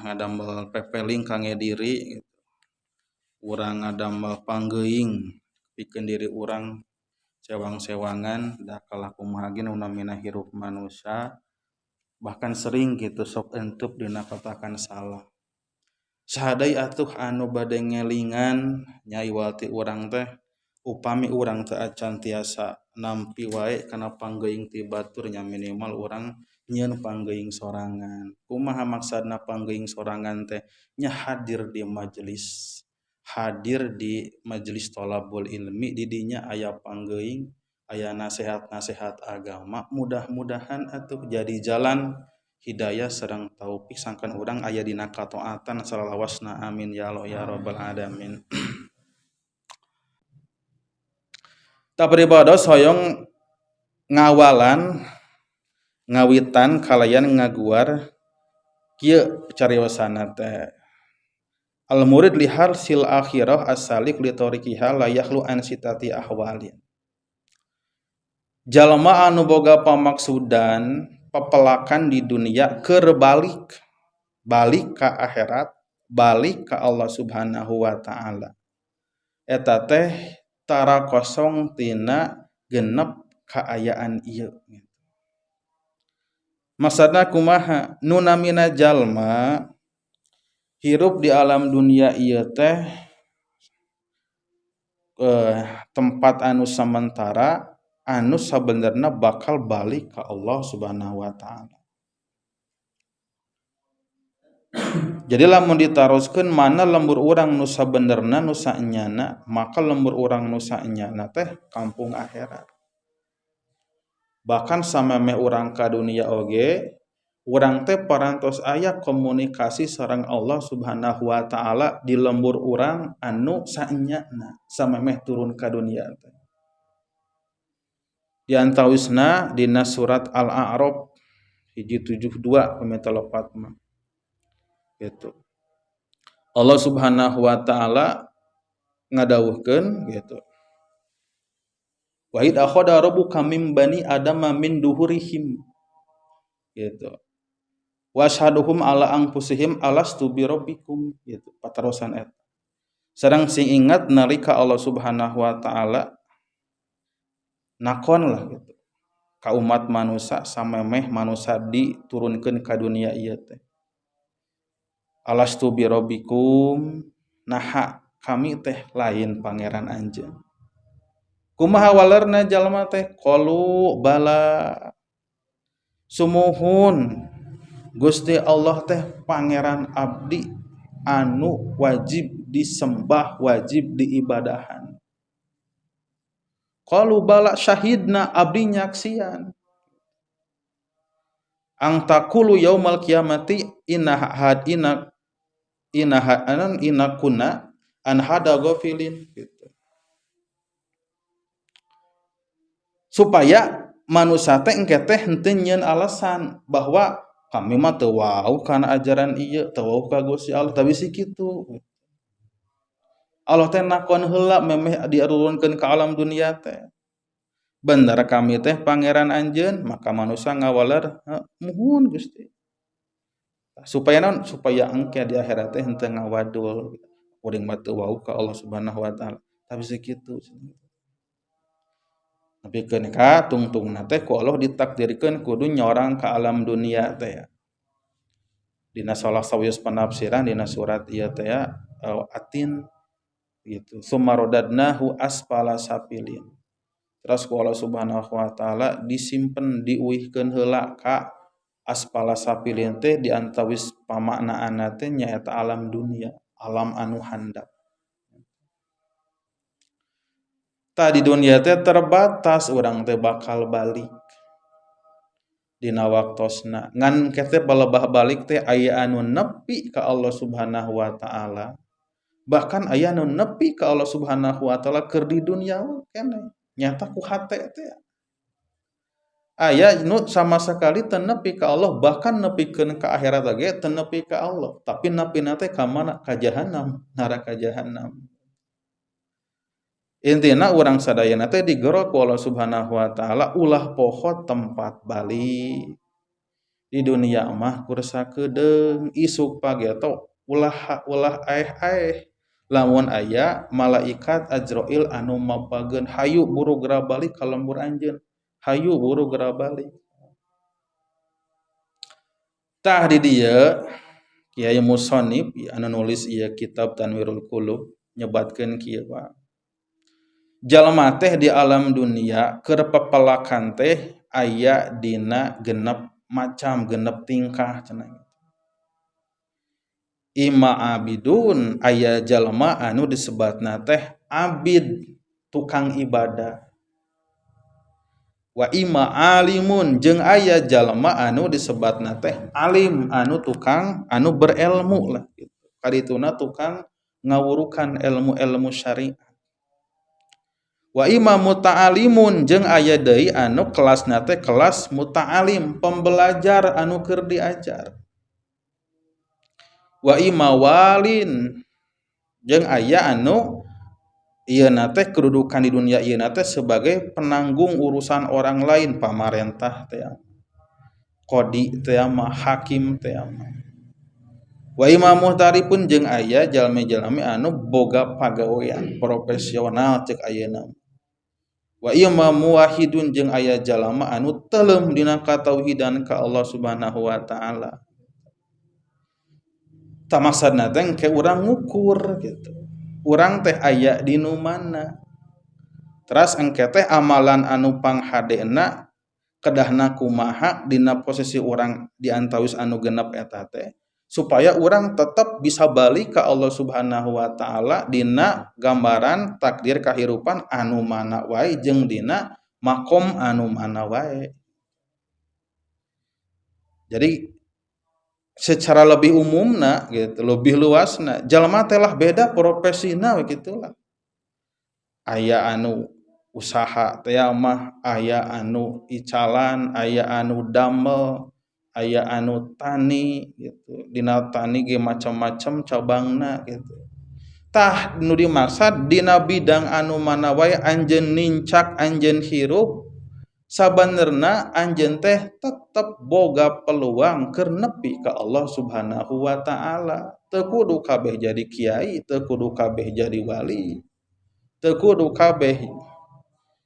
Ngadamel pepeling kangge diri gitu. Urang ngadamel panggeuing pikeun diri urang sewang-sewangan da kalah kumaha ge nu namina hirup manusia bahkan sering gitu sok entup dina katakan salah. Saha deui atuh anu bade ngelingan nya iwal ti urang teh upami urang teu acan tiasa nampi wae kana panggeuing ti batur nya minimal urang nyieun panggeuing sorangan. Kumaha maksudna panggeuing sorangan teh? Nya hadir di majelis, hadir di majelis thalabul ilmi, di dinya aya panggeuing, aya nasehat-nasehat agama, mudah-mudahan atuh jadi jalan hidayah sareng taufik sangkan urang aya dina kataatan salalawasna, amin ya Allah ya rabbal alamin. Tah pribados hoyong ngawalan ngawitan kalayan ngaguar kieu cariosana teh. Al murid lihar sil akhirah as-salik li tariqiha la yakhlu an sitati ahwalin. Jalma anu boga pamaksudan pepelakan di dunia keur balik, balik ka akhirat, balik ka Allah Subhanahu wa taala. Eta teh tara kosong tina genep kaayaan ieu. Maksudna kumaha? Nu namina jalma hirup di alam dunia ieu teh tempat anu sementara anu sabenerna bakal balik ka Allah Subhanahu wa taala. Jadi lamun ditaroskeun mana lembur urang nu sabenerna nu saenyana, maka lembur urang nu saenyana teh kampung akhirat. Bahkan samemeh urang ka dunia oge urang teh parantos aya komunikasi sareng Allah Subhanahu wa taala di lembur urang anu saenyana samemeh turun ka dunia teh. Di antawisna dina surat Al-A'raf 172 pamita lepat mah. Gitu. Allah Subhanahu wa taala ngadawuhkeun gitu. Wa id akhadha rabbuka min bani adama min duhurihim. Gitu. Washaduhum ala anfusihim alastu bi rabbikum gitu patarosan eta. Sareng sing ingat nalika Allah Subhanahu wa taala nakon lah gitu ka umat manusia samemeh manusia diturunkeun ka dunia ieu teh. Alastu bi rabbikum, naha kami teh lain pangeran anjeun. Kumaha walerna jalma teh? Qalu bala, sumuhun Gusti Allah teh pangeran abdi anu wajib disembah, wajib diibadahan. Qalu bala syahidna, abdi nyaksian. Ang taqulu yaumal qiyamati inna had inna inna anan inna kunna an hada ghafilin gitu. Supaya manusia teh engke teh henteu nyieun alasan bahwa kami mah teu wau kana ajaran ieu, teu wau ka Gusti Allah, tapi si kitu. Allah teh nakon heula memeh diarurunkeun ka alam dunia teh. Bener kami teh pangeran anjeun, maka manusia ngawaler muhun Gusti. Supaya naon? Supaya engke di akhirat teh henteu ngawadul. Kuring mah teu wau ka Allah Subhanahu wa taala. Tapi si kitu. Tapi keun ka tungtungna teh ku Allah ditakdirkeun kudu nyorang ka alam dunia teh ya. Dina salah sawios penafsiran dina surat ieu teh ya, atin gitu. Summa radadnahu asfala safilin. Terus ku Allah Subhanahu wa taala disimpen diuihkeun heula ka asfala safilin teh di antawis pamaknaanna teh nyaeta alam dunia, alam anu handap. Tadi dunia teh terbatas, urang teh bakal balik dina waktosna. Ngan kete balebah balik teh aya anu nepi ka Allah Subhanahu wa taala. Bahkan aya anu nepi ka Allah Subhanahu wa taala keur di dunia keneh. Nyata ku hate teh. Aya nu sama sekali teu nepi ka Allah, bahkan nepikeun ka akhirat ge teu nepi ka Allah, tapi nepina teh ka mana? Ka jahanam, neraka jahanam. Intina urang sadayana teh digero ku Allah Subhanahu wa taala ulah poho tempat balik. Di dunia mah kur sakedeung isuk pageto ulah ulah aeh-aeh lamun aya malaikat Azrail anu mapageun hayu buru geura balik ka lembur anjeun, hayu buru geura balik. Tah di dieu Kiai Musonib anu nulis ieu kitab Tanwirul Qulub nyebatkeun kieu Pak. Jalma teh di alam dunia keur pepelakan teh aya dina genep macam genep tingkah cenah. Ima abidun aya jalma anu disebatna teh abid tukang ibadah. Wa ima alimun jeung aya jalma anu disebatna teh alim anu tukang anu berilmu lah gitu. Kadituna tukang ngawurukan ilmu-ilmu syariat. Wa ima muta'alimun jeung aya deui anu kelasna teh kelas muta'alim pembelajar anu keur diajar. Wa ima walin jeung aya anu ieu na teh kedudukan di dunia ieu na teh sebagai penanggung urusan orang lain, pamarentah teh, qadi teh mah, hakim teh mah. Wa ima muhtaripun jeung aya jalmi-jalmi anu boga pagawean profesional cek ayeuna. Wa ima muwahhidun jeung aya jalma anu teuleum dina katauhidan ka Allah Subhanahu wa taala. Tah maksudna teh engke urang ngukur gitu. Urang teh aya di nu mana. Teras engke teh amalan anu panghadena kedahna kumaha dina posisi urang di antawis anu genep eta teh supaya urang tetap bisa balik ke Allah Subhanahu wa taala dina gambaran takdir kahirupan anu mana wae jeung dina makom anu mana wae. Jadi secara lebih umumna gitu, lebih luasna jalma teh lah beda profesina we gitulah. Aya anu usaha teh mah, aya anu icalan, aya anu damel, aya anu tani gitu. Dina tani ge macam-macam cabangna gitu. Tah nu dimaksud dina bidang anu mana wae anjeun nincak anjeun hirup sabenerna anjeun teh tetep boga peluang keur nepi ka Allah Subhanahu wa taala. Teu kudu kabeh jadi kiai, teu kudu kabeh jadi wali, teu kudu kabeh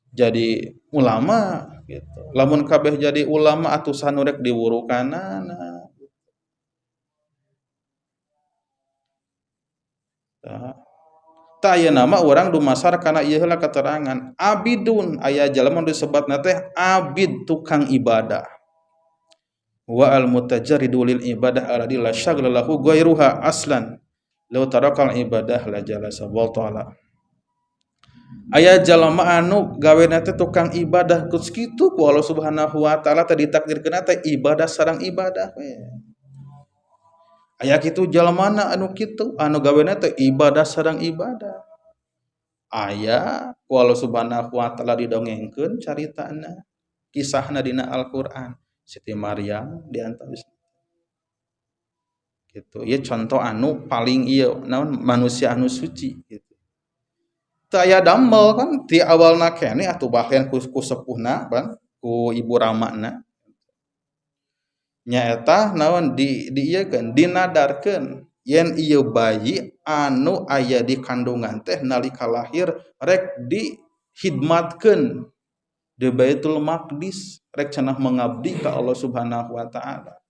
jadi ulama gitu. Lamun kabeh jadi ulama atuh sanu rek diwurukanana. Tah ayeuna mah urang dumasar kana ieu heula keterangan abidun aya jalma nu disebatna teh abid tukang ibadah. Wa al mutajarridu lil ibadah alladzi la syagla lahu ghairuha aslan law tarakal ibadah la jalasa wa ta'ala. Aya jalma anu gawena teh tukang ibadah geus kitu ku Allah Subhanahu wa taala teh ditakdirkeun teh ibadah sareng ibadah we. Aya kitu jalmana anu kitu anu gawena teh ibadah sareng ibadah. Aya ku Allah Subhanahu wa taala didongengkeun caritana kisahna dina Al-Qur'an Siti Maryam di antawisna. Gitu. Ieu contoh anu paling ieu naon manusia anu suci gitu. Teu aya damel kan ti awalna keneh atuh baheun ku sepuhna ban ku ibu ramana. Nyaeta naon di diieukeun dinadarkeun yen ieu bayi anu aya di kandungan teh nalika lahir rek dihidmatkeun di Baitul Maqdis rek cenah mengabdi ka Allah Subhanahu wa taala.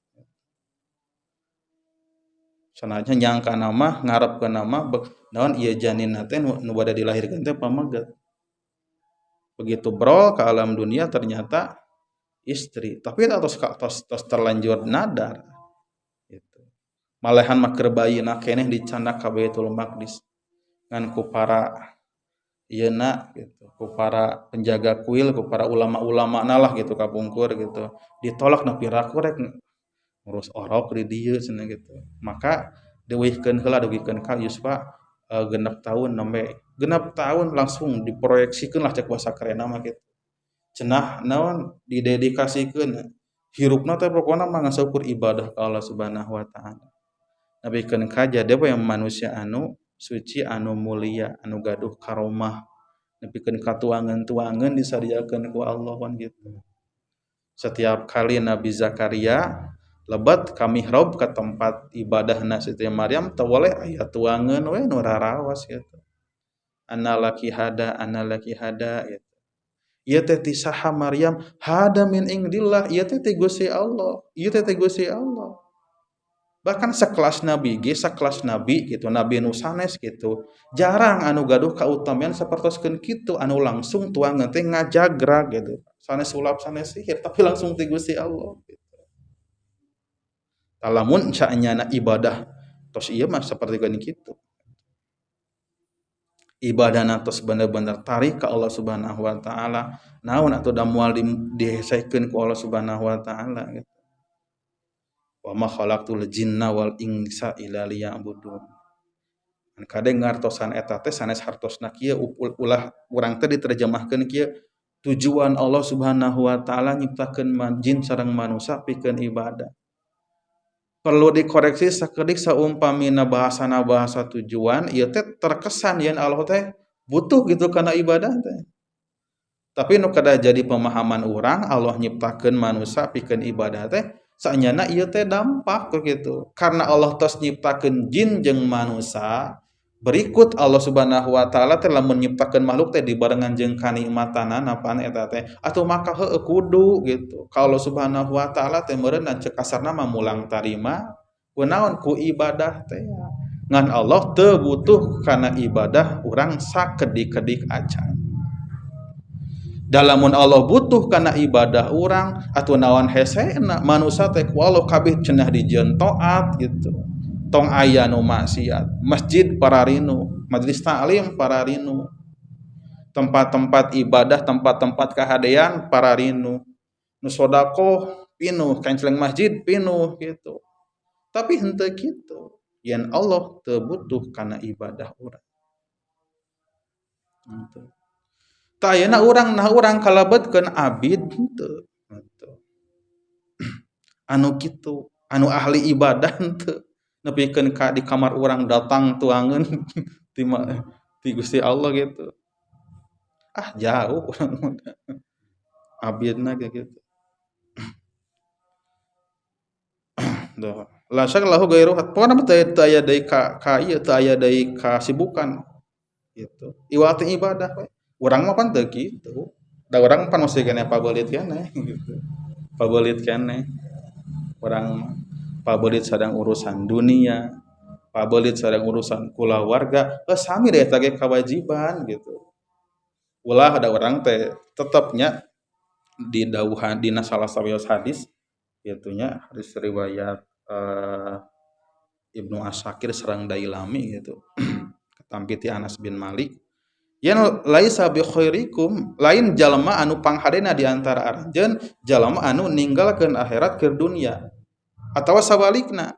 Sanajan nyangka nama ngarepkeun nama naon ieu janin teh nu bade dilahirkeun teh pameget. Begitu bro ke alam dunia ternyata istri, tapi tos terlanjur nadar gitu. Malehan mah keur bayina keneh dicandak ka Baitul Maqdis ngan ku para ieuna gitu, ku para penjaga kuil, ku para ulama-ulama lah gitu kapungkur gitu. Ditolak na piraku rek ngurus orok di dieu cenah gitu. Maka deuihkeun heula dugikeun ka yuswa 6 tahun nembe 6 tahun langsung diproyeksikeun lah cek bahasa kerenna mah gitu. Cenah naon didedikasikeun hirupna teh pokona mah ngan saukur ibadah ka Allah Subhanahu wa taala. Nabikeun ka jadi we manusia anu suci anu mulia anu gaduh karomah nepikeun ka tuangan-tuangan disadiakeun ku Allah kan gitu. Setiap kali Nabi Zakaria Lebat ka mihrab ka tempat ibadahna Siti Maryam teu boleh aya tuangeun we nu rarawas gitu. Analaki hada analaki hada gitu. Ieu teh ti saha Maryam? Hada min indillah, ieu teh ti Gusti Allah. Ieu teh ti Gusti Allah. Bahkan sekelas nabi ge, sakelas nabi gitu, nabi nu sanes gitu. Jarang anu gaduh kautamian sapertoskeun kitu anu langsung tuangeun teh ngajagrag gitu. Sanes sulap sanes sihir tapi langsung ti Gusti Allah gitu. Lamun saenyana ibadah tos ieu mah saperti kitu. Ibadahna tos bener-bener tarik ka Allah Subhanahu wa taala. Naon atuh da moal dihesekeun ku Allah Subhanahu wa taala gitu. Wa ma khalaqtul jinna wal insa illa liya'budun. Kan kadang ngartosan eta teh sanes hartosna kieu ulah urang teh diterjemahkeun kieu tujuan Allah Subhanahu wa taala nyiptakeun jin sareng manusia pikeun ibadah. Perlu dikoreksi sakedik saumpamina bahasana bahasa tujuan ieu teh terkesan yen Allah teh butuh gitu kana ibadah teh. Tapi nu kedah jadi pemahaman urang Allah nyiptakeun manusia pikeun ibadah teh saenyana ieu teh dampak gitu. Karena Allah tos nyiptakeun jin jeung manusia, berikut Allah Subhanahu wa taala teh lamun nyiptakeun makhluk teh dibarengan jeung kanikmatanana pan eta teh atuh maka heueuh kudu gitu. Ka Allah Subhanahu wa taala teh meureunna ceuk kasarna mah mulang tarima kunaon ku ibadah teh. Ngan Allah teu butuh kana ibadah urang sakedik-kedik acan. Dalamun Allah butuh kana ibadah urang atuh naon hesena manusia teh ku Allah kabeh cenah dijieun taat gitu. Tong aya nu maksiat, masjid pararinu, majelis taklim pararinu, tempat-tempat ibadah, tempat-tempat kahadean pararinu, nu sodakoh pinuh, kanceleng masjid pinuh gitu. Tapi henteu kitu, yen Allah teu butuh kana ibadah urang. Henteu. Tah ayeuna urang nah urang kalebetkeun abid henteu. Henteu. Anu kitu, anu ahli ibadah henteu. Nepikeun ka di kamar urang datang tuangeun ti Gusti Allah gitu. Ah jauh urang mah. Abidna kayak gitu. Duh. La syak lahu ghairu pokona mah teu aya deui ka ieu teu aya deui kasibukan gitu. Iwati ibadah we. Urang mah pan teu kitu. Da urang pan masih keneh pabeulit keneh gitu. Pabeulit keneh. Urang mah pabeulit sareng urusan dunia, pabeulit sareng urusan kulawarga, sami deh eta ge kewajiban gitu. Ulah ada urang teh tetepnya di dauhan dina salah sawios hadis kitu nya hadis riwayat Ibnu Asakir sareng Dailami gitu. Katampi ti Anas bin Malik yen laisa bi khairikum lain jalma anu panghadena di antara aranjeun jalma anu ninggalkeun akhirat keur dunia atawa sabalikna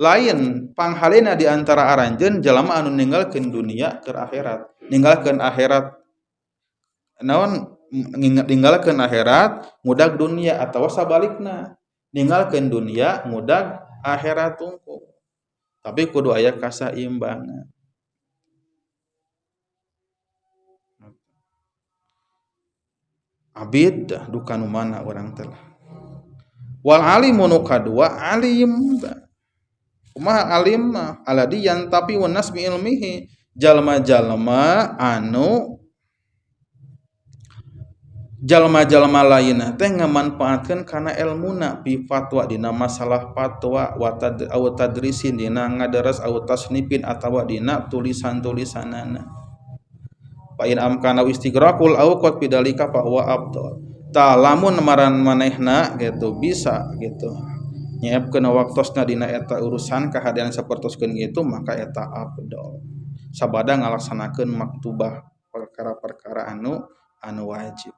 lain panghalena di antara aranjeun jalma anu ninggalkeun dunia keur akhirat ninggalkeun akhirat naon ninggalkeun akhirat ngudag dunia atawa sabalikna ninggalkeun dunia ngudag akhirat tungku tapi kudu aya kasaimbangan. Abid duka nu mana urang teh lah. Wal alimu nu kadua alim kumaha alim mah aladiyan tapi wa nasbi ilmihi jalma-jalma anu jalma-jalma lainna teh ngamanfaatkeun kana elmuna pi fatwa dina masalah fatwa wa tad au tadrisin dina ngadaras au tasnifin atawa dina tulisan-tulisanana fa in amkana istighraqul awqat bidalika fa huwa afdal. Ta lamun maran manehna gitu bisa gitu nyeepkeun waktosna dina eta urusan kahadean sapertoskeun gitu maka eta afdal sabada ngalaksanakeun maktubah perkara-perkara anu wajib.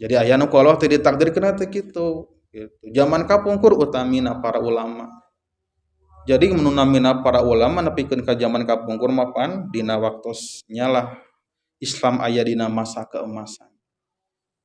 Jadi aya nu ku Allah teh ditakdirkeun teh kitu gitu. Zaman kapungkur utamina para ulama. Jadi menunamina para ulama nepikeun ka zaman kapungkur mah pan dina waktos nyalah Islam aya dina masa keemasan.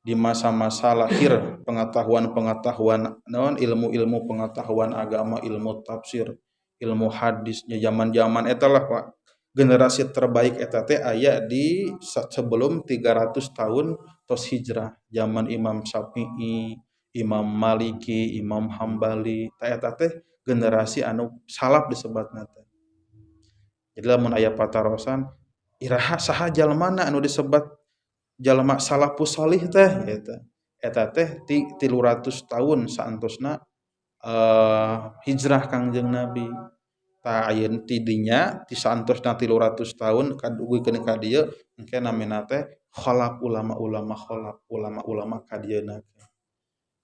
Di masa-masa lahir pengetahuan-pengetahuan naon ilmu-ilmu pengetahuan agama, ilmu tafsir, ilmu hadis, nya zaman-zaman eta lah Pak. Generasi terbaik eta teh aya di sebelum 300 tahun tos hijrah, zaman Imam Syafi'i, Imam Maliki, Imam Hambali, tah eta teh generasi anu salaf disebatna teh. Jadi lamun aya patarosan iraha saha jalmana anu disebat jalma salafus shalih teh gitu. Eta teh 300 tahun saantosna hijrah Kangjeng Nabi. Tah ayeuna ti dinya ti saantosna 300 tahun kadugikeun ka dieu engke namina teh khalaf, ulama-ulama khalaf, ulama-ulama kadieuna.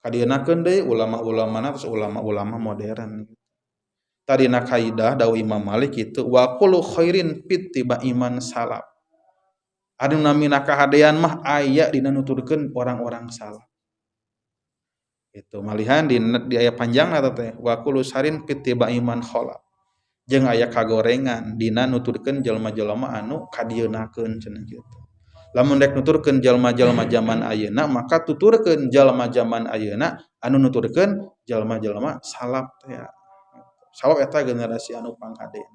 Kadieunakeun deui ulama-ulamana terus ulama-ulama modern. Tadina kaidah dawuh Imam Malik kitu, wa kullu khairin fittiba'i man salaf. Anu namina kahadean mah aya dina nuturkeun orang-orang salaf. Itu malihan di aya panjangna teh wa kullu syarrin fittiba'i man khalaf. Jeung aya kagorengan dina nuturkeun jelema-jelema anu kadieunakeun cenah kitu. Lamun rek nuturkeun jelema-jelema zaman ayeuna maka tuturkeun jelema zaman ayeuna anu nuturkeun jelema-jelema salaf teh. Sabab eta generasi anu panghade.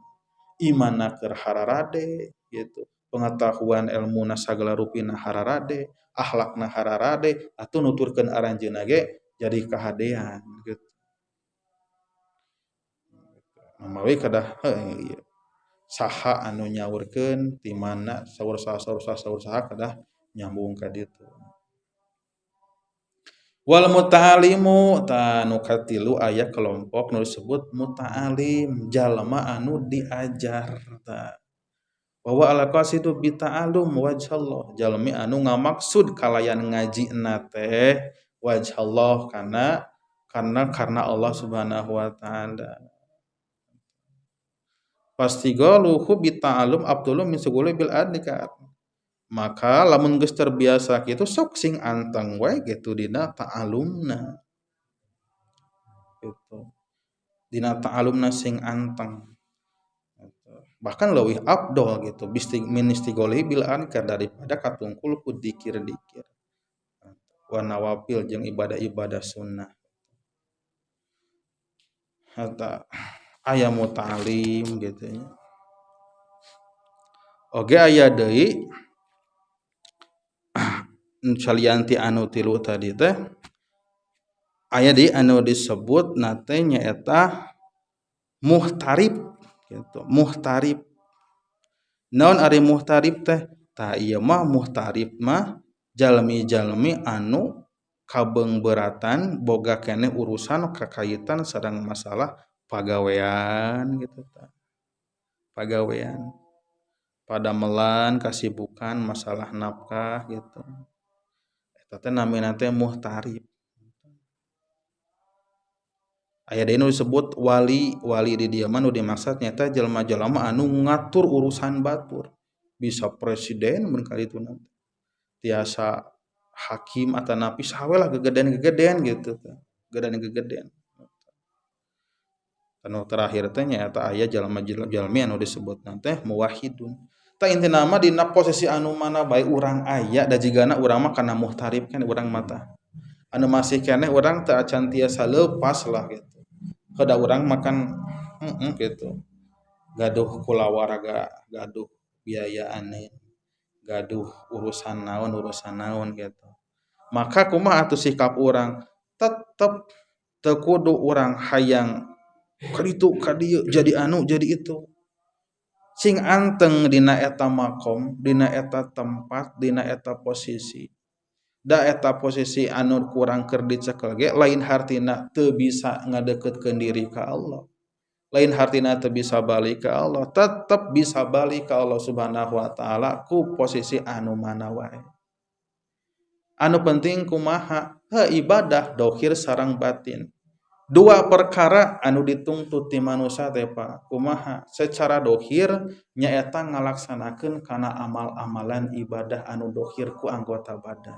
Imanna keur hararade gitu. Pengetahuan elmuna sagala rupina hararade, akhlakna hararade, atuh nuturkeun aranjeunna ge jadi kahadean gitu. Mamawi kedah heuh ieu. Saha anu nyaurkeun ti mana saur saha saur saha saur saha kedah nyambung ka ditu. Wal muta'alimu ta nu katilu aya kelompok nu disebut muta'alim, jalma anu diajar ta. Wa ala qasidu bi ta'allum wajhallah, jalmi anu ngamaksud kalayan ngajina teh wajhallah karena Allah Subhanahu wa taala. Fastighaluhu bi ta'allum afdalu min suguli bil adhkar. Maka lamun geus terbiasa kitu sok sing anteng we gitu dina ta'allumna. Gitu. Dina ta'allumna sing anteng. Gitu. Bahkan leuwih afdol gitu min istigholihi bil adhkar daripada katungkul ku dikir-dikir. Wa nawafil jeung ibadah-ibadah sunnah. Eta aya muta'alim gitu nya. Oge aya deui salian ti anu tilu tadi teh aya deui anu disebut na teh nyaeta muhtarif gitu, muhtarif. Naon ari muhtarif teh? Tah ieu mah muhtarif mah jalmi-jalmi anu kabeungbeuratan boga keneh urusan kakaitan sareng masalah pagawean gitu tah. Pagawean. Padamelan kasibukan masalah nafkah gitu. Eta teh namina teh muhtarif. Aya deui nu disebut wali, wali di dieu mah nu dimaksud nyaeta jelema-jelema anu ngatur urusan batur. Bisa presiden mun ka dituna. Tiasa hakim atanapi saha we lah gegedean-gegedean gitu teh. Gegedean-gegedean. Anu terakhir teh nyaeta aya jalma-jalmi anu disebutna teh muwahhidun. Tah intina mah dina posisi anu mana bae urang aya da jigana urang mah kana muhtarif kan urang mah tah. Anu masih keneh urang teu acan tiasa leupas lah gitu. Kada urang makan gitu. Gaduh kulawarga, gaduh biayaan, gaduh urusan naon gitu. Maka kumaha atuh sikap urang? Tetep teu kudu urang hayang ka ditu ka dieu jadi anu jadi itu. Sing anteng dina eta makom, dina eta tempat, dina eta posisi. Da eta posisi anu kurang keur dicekel ge lain hartina teu bisa ngadeukeutkeun diri ka Allah. Lain hartina teu bisa balik ka Allah, tetep bisa balik ka Allah Subhanahu wa taala ku posisi anu mana wae. Anu penting kumaha? Heuh ibadah dohir sareng batin. Dua perkara anu dituntut ti manusia teh Pak, kumaha? Secara dohir nyaeta ngalaksanakeun kana amal-amalan ibadah anu dohir ku anggota badan.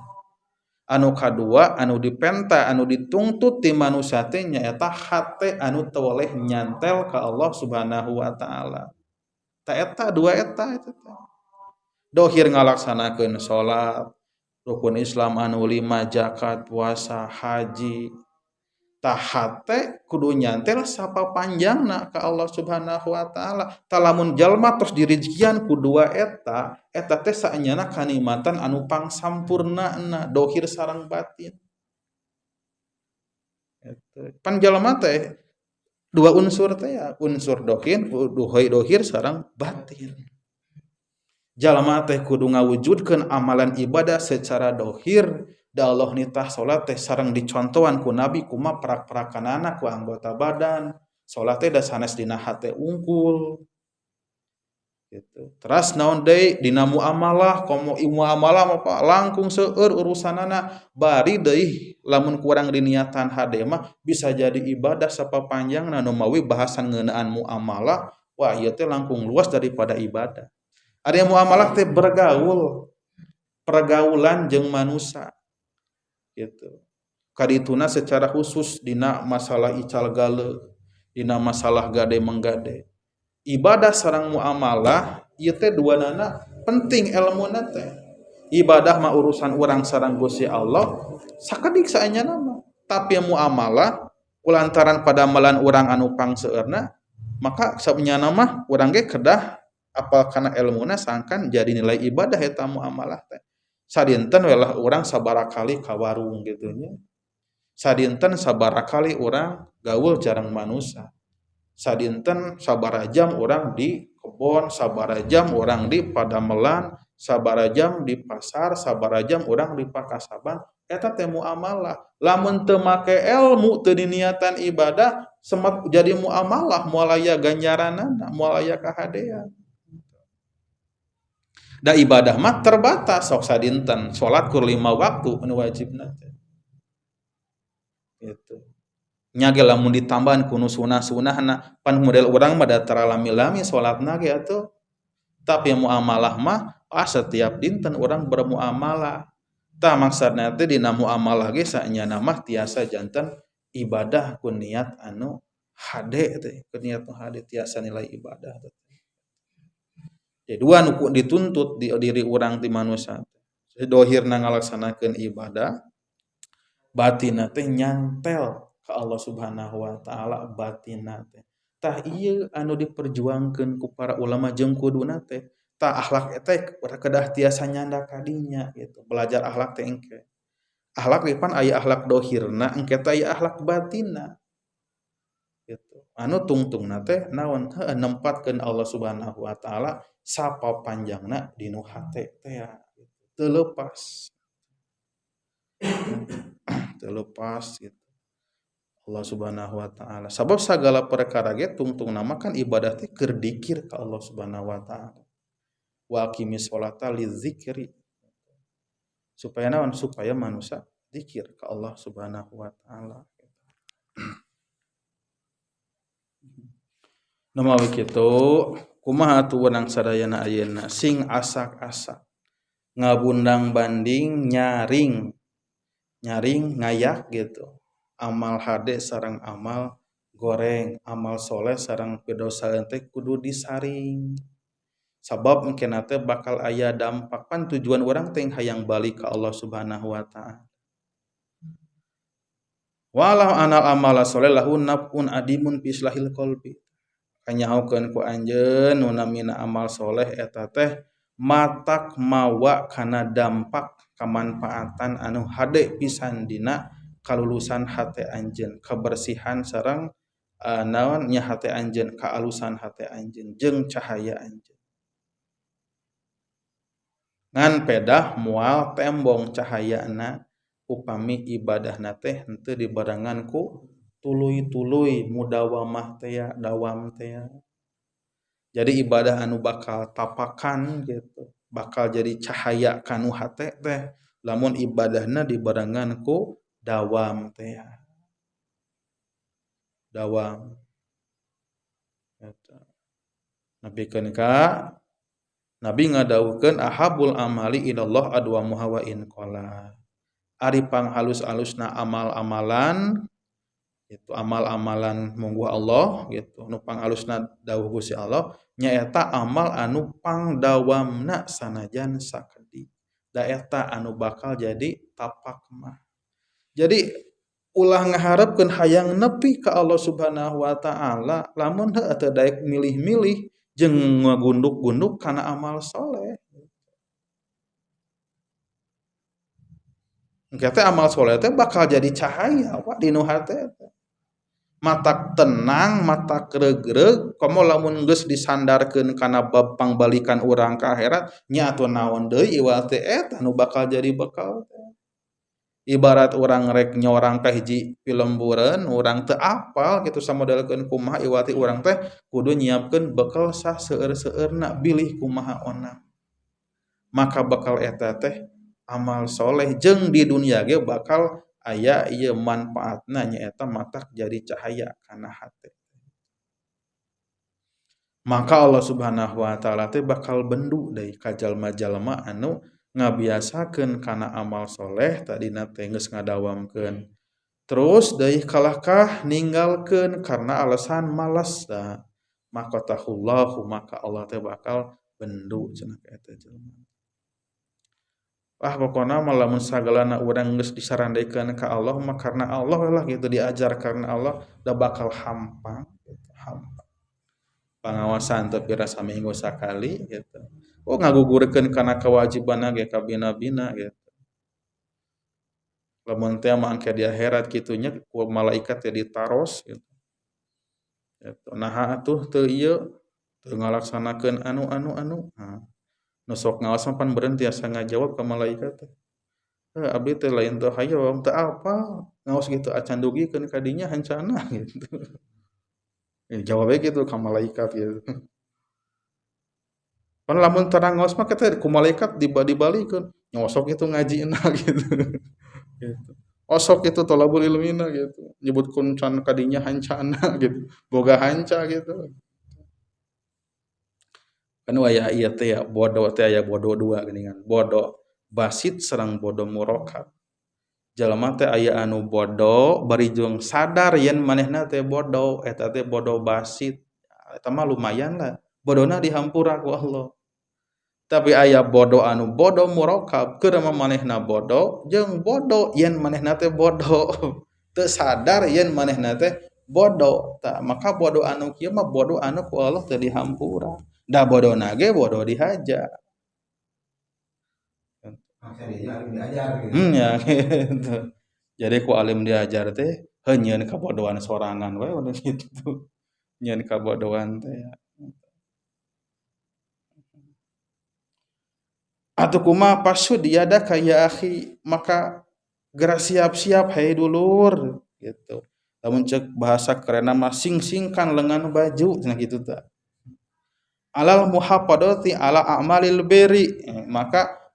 Anu kadua anu dipenta anu dituntut ti manusia teh nyaeta hate anu teu boleh nyantel ka Allah Subhanahu wa taala. Ta eta dua eta eta teh. Dohir ngalaksanakeun salat, rukun Islam anu 5, zakat, puasa, haji. Tah hate kudu nyantel sapapanjangna ka Allah Subhanahu wa taala. Tah lamun jalma tos dirizkian ku dua eta, eta teh saenyana kanikmatan anu pangsampurnana dohir sareng batin. Gitu. Pan jalma teh dua unsur teh ya, unsur dohir, dohir sareng batin. Jalma teh kudu ngawujudkeun amalan ibadah secara dohir, da Allah nitah salat teh sareng dicontohan ku Nabi kumaha prak-prakanana ku anggota badan. Salat teh da sanes dina hate unggul. Gitu. Teras naon deui dina muamalah, komo muamalah mah Pak langkung seueur urusanana, bari deui lamun kurang diniatan hade mah bisa jadi ibadah sapapanjangna nu mawi bahasan ngeunaan muamalah, wah ieu teh langkung luas daripada ibadah. Ari muamalah teh bergaul, pergaulan jeung manusia. Gitu. Kadituna secara khusus dina masalah ical gale, dina masalah gade menggade. Ibadah sareng muamalah ieu teh duanana penting elmuna teh. Ibadah mah urusan urang sareng Gusti Allah sakedik saenyana mah. Tapi muamalah kulantaran padamalan urang anu pangseueurna maka saenyana mah urang ge kedah apal kana elmuna sangkan jadi nilai ibadah eta muamalah teh. Sadinten we lah urang sabaraha kali ka warung gitu nya. Sadinten sabaraha kali urang gaul jarang manusia. Sadinten sabaraha jam orang di kebon, sabaraha jam orang di padamelan, sabaraha jam di pasar, sabaraha jam orang di pakasaban, eta teh muamalah. Lamun teu make ilmu teu diniatan ibadah, semat jadi muamalah moal aya ganjaranana, moal aya kahadean. Da ibadah mah terbatas sok sadinten, salat kur 5 waktu anu wajibna teh. Gitu. Nya ge lamun ditambahan ku nu sunah-sunahna, pan model urang mah da taralami-lami salatna ge atuh. Tapi muamalah mah setiap dinten urang bermuamalah. Tah maksudna teh dina muamalah ge saenyana mah tiasa janten ibadah ku niat anu hade teh, ku niat nu hade tiasa nilai ibadah teh. Jadi dua nu dituntut di diri urang ti manusia teh. Dohirna ngalaksanakeun ibadah, batinna teh nyantel ka Allah Subhanahu wa taala batinna teh. Tah ieu anu diperjuangkeun ku para ulama jeung kuduna teh. Tah akhlak teh kedah tiasa nyanda kadinya gitu. Belajar akhlak teh engke. Akhlak pan aya akhlak dohirna, engke teh aya akhlak batinna. Gitu. Anu tungtungna teh naon? Heueuh nempatkeun Allah Subhanahu wa taala sapapanjangna dinu hate teh ya. Teu leupas. Teu lepas gitu. Allah Subhanahu wa taala. Sabab sagala perkara ge tungtungna mah kan ibadah teh keur dikir ka Allah Subhanahu wa taala. Wa aqimis sholata lizikri. Supaya naon? Supaya manusia zikir ka Allah Subhanahu wa taala. Nu mawi kitu, kumaha atuh urang sadayana ayeuna sing asak-asak ngabundang banding nyaring nyaring ngayak gitu. Amal hade sareng amal goreng, amal soleh sareng pidosa teh kudu disaring. Sabab engkena teh bakal aya dampak pan tujuan urang teh hayang balik ka Allah Subhanahu wa taala. Walau anal amala soleh lahu naf'un adimun fi islahil qalbi. Kanyahokeun ku anjeun nu namina amal soleh eta teh matak mawa kana dampak kamanfaatan anu hade pisan dina kalulusan hate anjeun, kebersihan sareng naon nya hate anjeun, kaalusan hate anjeun jeung cahaya anjeun. Ngan pedah moal tembong cahayana upami ibadahna teh henteu dibarengan ku tuluy-tuluy mudawamah teh ya, dawam teh ya. Jadi ibadah anu bakal tapakan gitu, bakal jadi cahaya kanu hate teh lamun ibadahna dibarengan ku dawam teh ya. Dawam. Eta. Napikeun ka Nabi ngadawuhkeun ahabul amali ilallah adwamuha wa in qala. Ari panghalus-alusna amal-amalan itu amal-amalan mungguh Allah gitu. Nu panghalusna dawuh Gusti Allah nyaeta amal anu pangdawamna sanajan sakedik. Da eta anu bakal jadi tapak mah. Jadi ulah ngaharepkeun hayang nepi ka Allah Subhanahu wa taala lamun heueuh teu daek milih-milih jeung ngagunduk-gunduk kana amal soleh. Engke teh amal soleh teh bakal jadi cahaya Pak dinu hate teh. Matak tenang, matak regreg, komo lamun geus disandarkeun kana bab pangbalikan urang ka akhirat, nya atuh naon deui iwal teh eta nu bakal jadi bekal teh. Ibarat urang rek nyorang ka hiji pilembureun, urang teu apal kitu samodelkeun kumaha iwal teh urang teh kudu nyiapkeun bekal sah seueur-seueurna bilih kumaha ona. Maka bekal eta teh amal soleh jeung di dunia ge bakal aya ieu manfaatna nyaeta matak jadi cahaya kana hate. Maka Allah Subhanahu wa taala teh bakal bendu deui ka jalma-jalma anu ngabiasakeun kana amal soleh tadina teh geus ngadawamkeun. Terus deui kalahkah ninggalkeun karena alasan malas da. Maka tahullahu maka Allah teh bakal bendu cenah ka eta jelema. Ah pokona mah lamun sagalana urang geus disarandekeun ka Allah mah karena Allah lah gitu diajar karena Allah da bakal hampang gitu, hampang. Pangawasan teu pira saminggu sakali gitu. Oh ngagugurkeun kana kewajibanna ge kabina-bina gitu. Lamun teh mah engke di akhirat kitu nya ku malaikat teh ditaros gitu. Gitu. Naha atuh teu ieu teu ngalaksanakeun anu-anu-anu. Nah. Nu sok ngaos mah pan berhenti asa ngajawab ka malaikat teh. Abdi teh lain teu hayang teu apal ngaos gitu acan dugikeun ka dinya hancana gitu. Jawabnya gitu ka malaikat gitu. Pan lamun terang ngaos mah kita ku malaikat dibalikeun nyosok itu ngajina gitu. Gitu. Osok itu tolabul ilmina gitu. Nyebutkeun can ka dinya hancana gitu. Boga hanca gitu. Kan waya ieu teh ya bodoh teh aya bodoh dua geuningan. Bodoh basit sareng bodoh murokab. Jalma teh aya anu bodoh bari jeung sadar yen manehna teh bodoh, eta teh bodoh basit. Eta mah lumayan lah. Bodona dihampura ku Allah. Tapi aya bodoh anu bodoh murokab, keur mah manehna bodoh jeung bodoh yen manehna teh bodoh. Teu sadar yen manehna teh bodoh. Tah maka bodoh anu kieu mah bodoh anu ku Allah teu dihampura. Da bodona ge bodoh dihaja. Diajar gitu. Ya gitu. Jadi ku alim diajar teh heuh nyieun kabodohan sorangan we udah gitu. Nyieun kabodohan teh. Atuh kumaha pasud yadaka ya akhi, maka geura siap-siap hei dulur gitu. Lamun ceuk bahasa kerenna mah sing-singkan lengan baju cenah kitu tah. Alal muhafadati ala a'malil birri, maka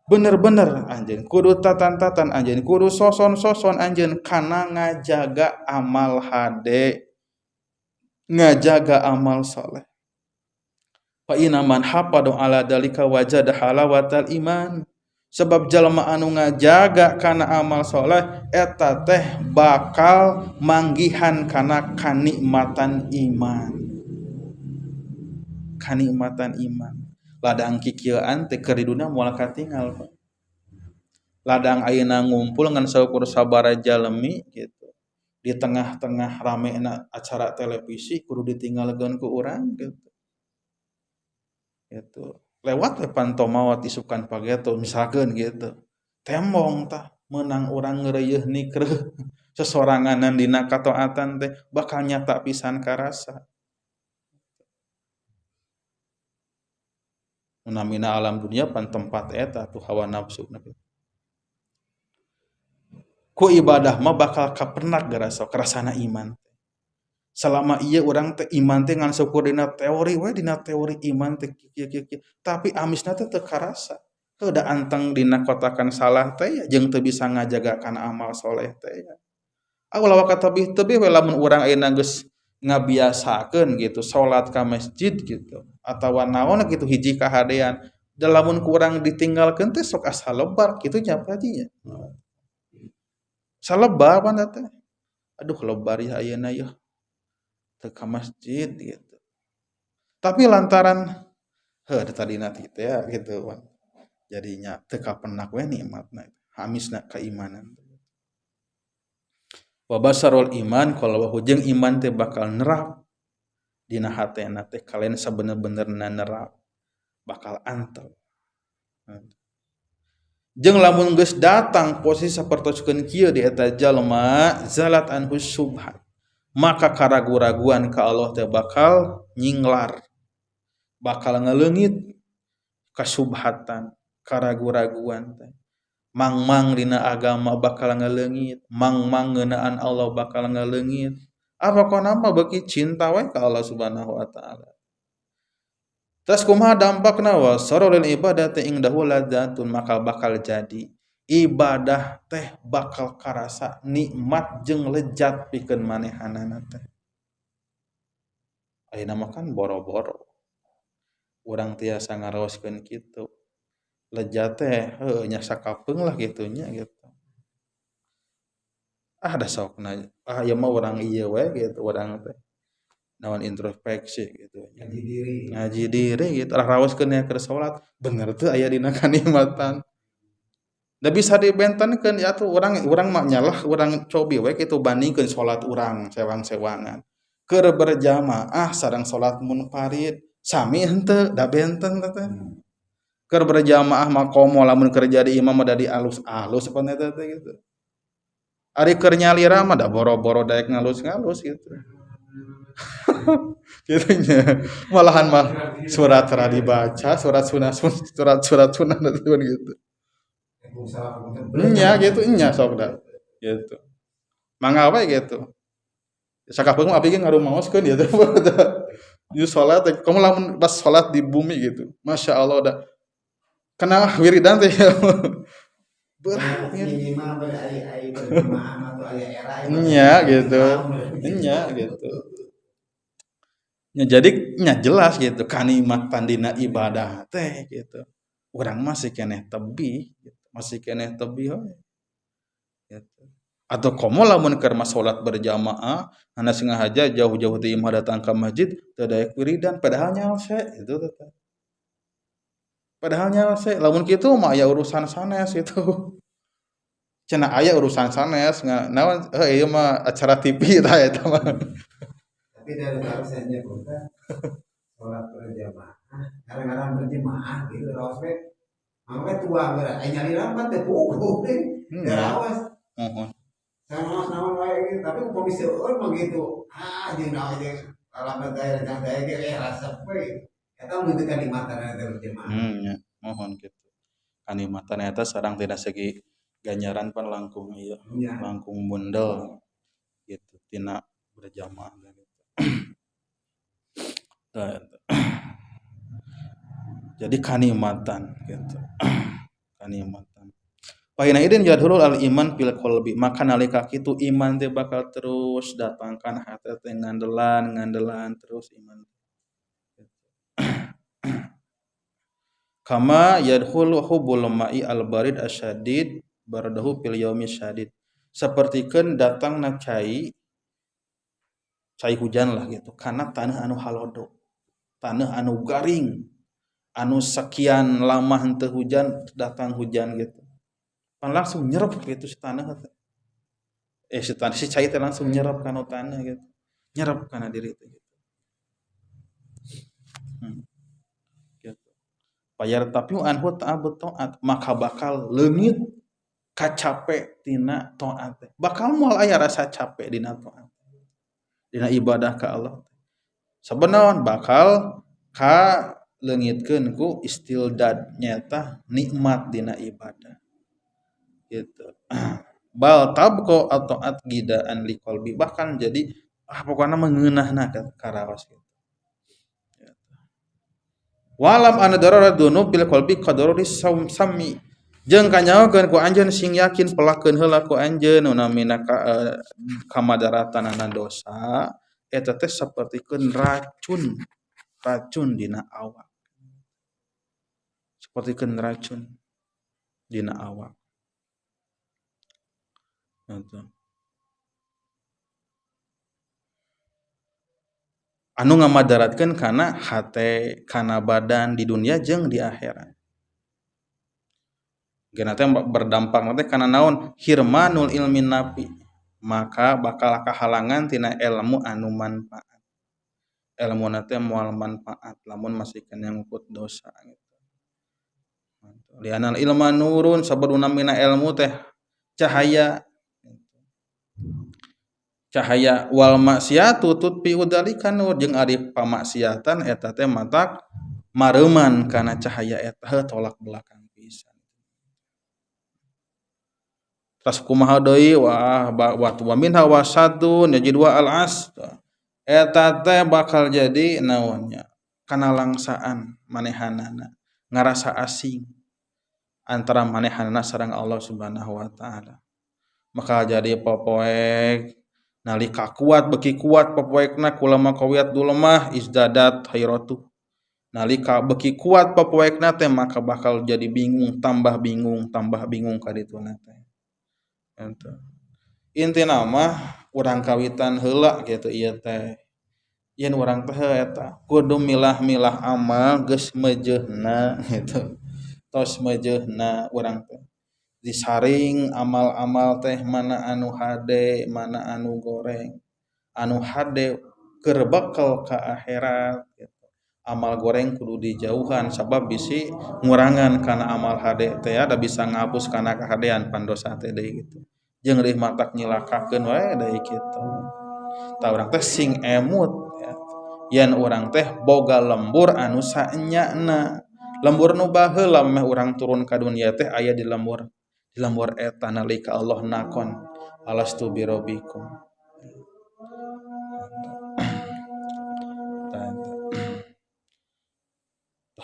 bener-bener anjeun kudu tatan-tatan anjeun kudu soson-soson anjeun kana ngajaga amal hade, ngajaga amal soleh. Fa inna man hafadu ala dalika wajada halawatal iman, sebab jalma anu ngajaga kana amal soleh eta teh bakal manggihan kana kanikmatan iman. Kanikmatan iman. Ladang kikieuan teh keur di dunia moal katingal Pak. Ladang ayeuna ngumpul ngan saukur sabaraha jalmi gitu. Di tengah-tengah ramena acara televisi kudu ditinggalkeun ku urang gitu. Gitu. Lewat we panto maot isukan pageto misalkeun gitu. Tembong tah meunang urang ngeureuyeun nikreuh sesoranganan dina kataatan teh bakal nyata pisan karasa. Namina alam dunia pan tempat eta tuh hawa nafsu. Ku ibadah mah bakal kapenak garasa kerasana iman. Selama ieu urang teh iman teh ngan syukur dina teori we dina teori iman teh kieu kieu kieu, tapi amisna teh teu karasa. Heuh da anteng dina kotakan salah teh ya jeung teu bisa ngajaga kana amal soleh teh ya. Ulah tebih-tebih we lamun urang ayeuna geus ngabiasakeun gitu salat ka masjid gitu atawa naon gitu hiji kahadean da lamun ku urang ditinggalkeun teh sok asa lebar kitu nya Pak Haji nya. Salebar pan teh. Aduh lebar ya ayeuna yeuh teu ka masjid gitu. Tapi lantaran heuh tadina teh ya gitu pan. Jadinya teu kapenak we nikmatna hamisna keimanan. Wa basarul iman kalau jeung iman teh bakal nerap dina hatena teh kalian sabener-benerna nerap bakal antel. Jeung lamun geus datang posisi sapertoskeun kieu di eta jalma zalat anhu subhat, Maka karagu-raguan ka Allah teh bakal nyinglar, bakal ngaleungit kasubhatan, karagu-raguan teh. Mangmang dina agama bakal ngaleungit, mangmang ngeunaan Allah bakal ngaleungit. Apa konama beuki cinta we ka Allah Subhanahu wa taala. Terus kumaha dampakna wa sarulil ibadati indahu ladzatun, maka bakal jadi ibadah teh bakal karasa nikmat jeung lezat pikeun manehanana teh. Ayeuna mah kan boro-boro urang tiasa ngaraoskeun kitu. Lezat teh heueuh nya sakapeung lah kitu nya gitu. Ah da sokna ah ieu mah urang ieu we gitu urang teh. Naon introspeksi gitu. Ngaji diri. Ngaji diri gitu. Raoskeun nya keur salat bener teu aya dina kanikmatan. Da bisa dibentenkeun ya tuh urang mah nyalah urang cobi we kitu bandingkeun salat urang sewang-sewangan. Keur berjamaah sareng salat munfarid sami henteu da benten teh. Keur berjamaah mah komo lamun keur jadi imam mah da di alus-alus pan eta teh gitu. Ari keur nyalira mah da boro-boro daek ngalus-ngalus gitu. Gitu nya. Malahan mah surat tara dibaca, surat sunah surat-surat sunah gitu. Nya gitu nya sok da gitu. Mangga we gitu. Sakapeung mah abdi ge ngarumaoskeun gitu. Di salat kamu lamun pas salat di bumi gitu. Masya Allah da kena wiridan teh. Berat nya gitu. Nya gitu. Nya jadi nya jelas gitu kanikmatan dina ibadah teh gitu. Urang masih keneh tebih gitu. Masih keneh tebih we. Gitu. Atau komo lamun keur mah salat berjamaah hana sengaja jauh-jauh ti imah datang ka masjid teu daek wiridan padahal nyalse gitu teh. Padahal nyalse lamun kitu mah aya urusan sanes itu. Cenah aya urusan sanes naon heuh ieu mah acara TV tah eta mah. Tapi dari harusnya kita salat berjamaah, kadang-kadang berjamaah gitu raos we. Mangga tua geura aya nyalira mah teu puguh deui. Raos. Muhun. Sama naon wae gitu, tapi upami seueur mah gitu. Ah jeung naon jeung alamat daerah jang daerah ge resep we. Eta mun teu kanikmatan eta berjamaah. Nya, mohon kitu. Kanikmatan eta sareng tina segi ganjaran pan langkung ieu, langkung bundel gitu tina berjamaah gitu. Jadi kanikmatan gitu. Kanikmatan. Paina idin jadhulul al iman fil qalbi, maka nalika kitu iman teh bakal terus datangkan hati teh ngandelan ngandelan terus iman. Kama yadkhulu hubbul ma'i al barid asyadid bardahu fil yaumi syadid. Sapertikeun datangna cai cai hujan lah gitu karena tanah anu halodo, tanah anu garing, anu sekian lama henteu hujan datang hujan gitu. Pan langsung nyerep gitu si tanah teh. Si tanah si cai teh langsung nyerep kana tanah gitu. Nyerep kana diri teh gitu. Gitu. Bayar tapi anhu ta'abut ta'at, maka bakal leungit kacape tina taat teh. Bakal moal aya rasa capek dina taat. Dina ibadah ka Allah. Sabenaon bakal ka leungitkeun ku istildad nyata nikmat dina ibadah. Gitu. Bal tabqa ataat gidaan liqalbi, bahkan jadi pokokna mengeunahna karaos gitu. Walam ana darara dunub bil qalbi qadaruri sammi. Jeung kanyaokeun ku anjeun sing yakin pelakeun heula ku anjeun nu namina kamadaratanana dosa eta teh sapertikeun racun, racun dina awak. Sapertikeun racun dina awak. Gitu. Anu ngamadaratkeun kana hate, kana badan di dunia jeung di akhirat. Geuna teh berdampak teh kana naon? Hirmanul ilmi nafi. Maka bakal kahalangan tina ilmu anu manfaat. Ilmuna teh moal manfaat lamun masih kana ngukut dosa gitu. Lianal ilma nurun sabaduna mina ilmu teh cahaya. Cahaya wal maksiatu tutfi udzalika nur jeung ari pamaksiatan eta teh matak mareuman kana cahaya eta heuh tolak belakang pisan. Tas kumaha deui wah wa minha wasadun yajid wa al as eta teh bakal jadi naonnya kana langsaan manehanana ngarasa asing antara manehanana sareng Allah Subhanahu wa taala. Maka jadi popoek nalika kuat beki kuat popoekna kulama qawiyat dulemah izdadat hairatu. Nalika beki kuat popoekna teh maka bakal jadi bingung tambah bingung ka dituna teh. Eta. Intina mah urang kawitan heula kitu ieu teh. Yen urang teh eta kudu milah-milah amal geus meujeuhna gitu. Tos meujeuhna urang teh. Disaring amal-amal teh mana anu hade, mana anu goreng. Anu hade keur bekal ka akhirat gitu. Amal goreng kudu dijauhan sabab bisi ngurangan kana amal hade teh da bisa ngapus kana kahadean pandosa teh deui gitu. Jeung leuwih matak nyilakakeun wae deui kitu. Tah urang teh sing emut ya. Yen urang teh boga lembur anu saenyana. Lembur nu baheula meh urang turun ka dunia teh aya di lembur. Di lembur eta nalika Allah nakon alastu birabbikum.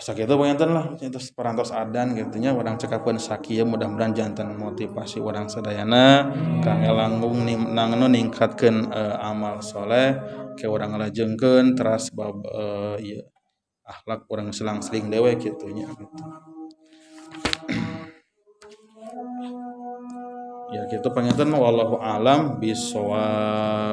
Sakitu panginten lah terus parantos adan gitu nya urang cekapkeun sakieu mudah-mudahan janten motivasi urang sadayana kangge langkung nangnu ningkatkeun amal soleh ke urang ngalajengkeun teras bab ieu akhlak urang selang-seling dewe kitu nya gitu. Ya kitu panginten wallahu alam bisawab.